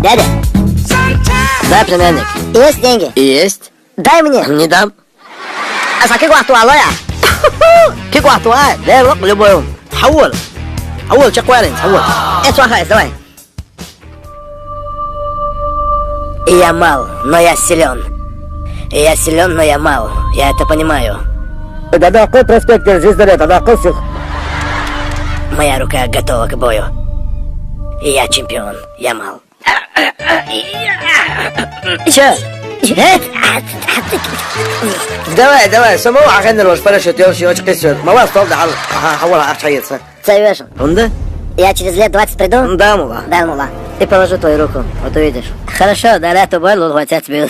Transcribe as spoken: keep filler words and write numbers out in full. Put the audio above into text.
Дядя. Да, племянник. Есть деньги? Есть. Дай мне. Не дам. А за какой ахтуалая? Какой ахтуалая? Да, вот любой. Хавол. Хавол, чекварин, хавол. Это ахай, давай. Я мал, но я силен. Я силен, но я мал. Я это понимаю. Да, да, какой проспект, здесь, да, да, да, какой всё. Моя рука готова к бою. Я чемпион, я мал. Чё? Давай, давай, самого ахендер ваш парашют, я вообще очень кисет. Мала стал да, хавол, ахчается. Цевеш. Унда? Я через лет двадцать приду? Да, мула. Да, мула. И положу твою руку, вот увидишь. Хорошо, да, да, то боль, лучше тебе.